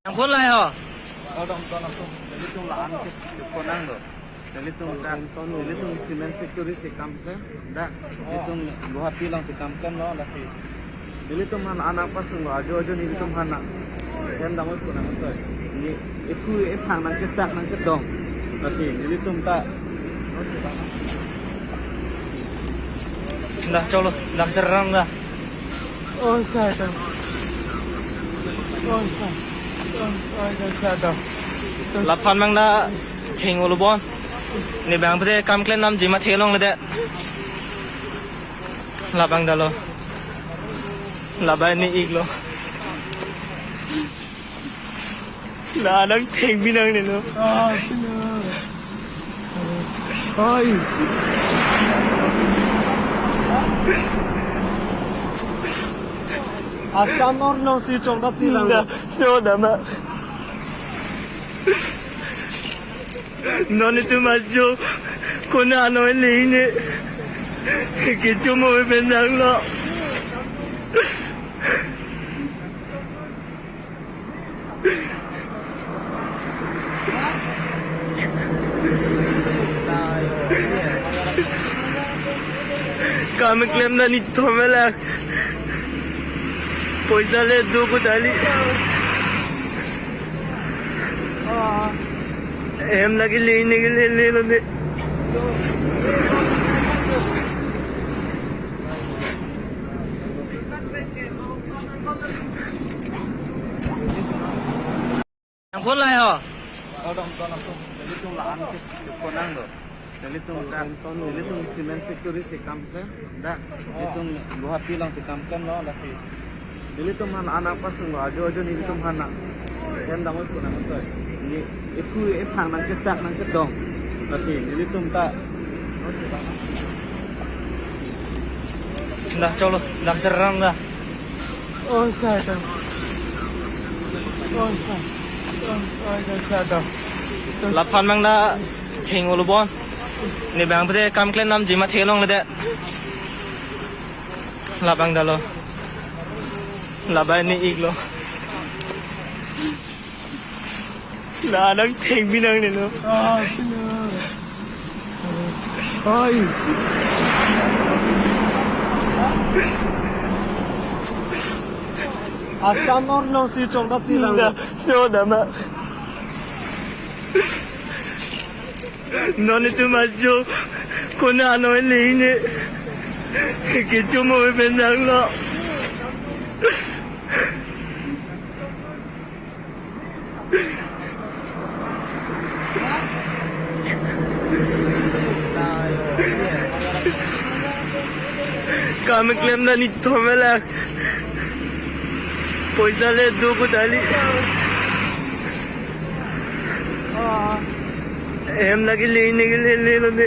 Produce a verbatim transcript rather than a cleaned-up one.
Nangkon lai ho? Oh, dong, dong, dong. Nelitum la-an ke konang do. Nelitum dak, nelitum cement factory si kam klem, dak, nelitum Guwahati along si kam klem lo, lasi. Nelitum aphan anak pasung lo, ajo ajo nelitum aphan na. Hem dang oi konang to. Ni, ephu ephang nangkesak nangkedong. Lasi, nelitum ta. Dah, cholo, dam serang dah. Oh, sir, dam. Oh, sir. Oh, oh, sir, sir, dam. Laphan mang na theng olo bon. Ne bang pede kam klem namji mathe longledet. Labang dalo. Labai ni iglo. La nang theng binong nelo. Ah, sino. Oi. Assam or no si chongda si lang. Da, so dama. Non itum ajo kona noi lene. Kecho mo bendang lo. Kam klem na ni thomelak. Poisa le do ko dali. Hem lagi lene ke lele lo de. Nangkon lai ho? Oh, dong, dong, dong. Nelitum la-an ke konang do. Nelitum dak, nelitum cement factory si kam klem, dak, nelitum Guwahati along si kam klem lo, lasi. Nelitum aphan anak pasung lo, ajo ajo nelitum aphan na. Hem dang oi konang to. Ni, ephu ephang nangkesak nangkedong. Lasi, nelitum ta. Dah, cholo, dam serang dah. Oh, sir, dam. Oh, sir. Oh, oh, sir, dam. Laphan mang na theng olo bon. Ne bang pede kam klem namji mathe longledet. Labang dalo. Labai ni iglo. La nang theng binong nelo. Ah, sino. Oi. Assam or no si chongda si lang. Da, so dama. Non itum ajo kona noi lene. Kecho mo bendang lo. Kam klem na ni thomelak. Poisa le do ko dali. Hem lagi lene ke lele lo de.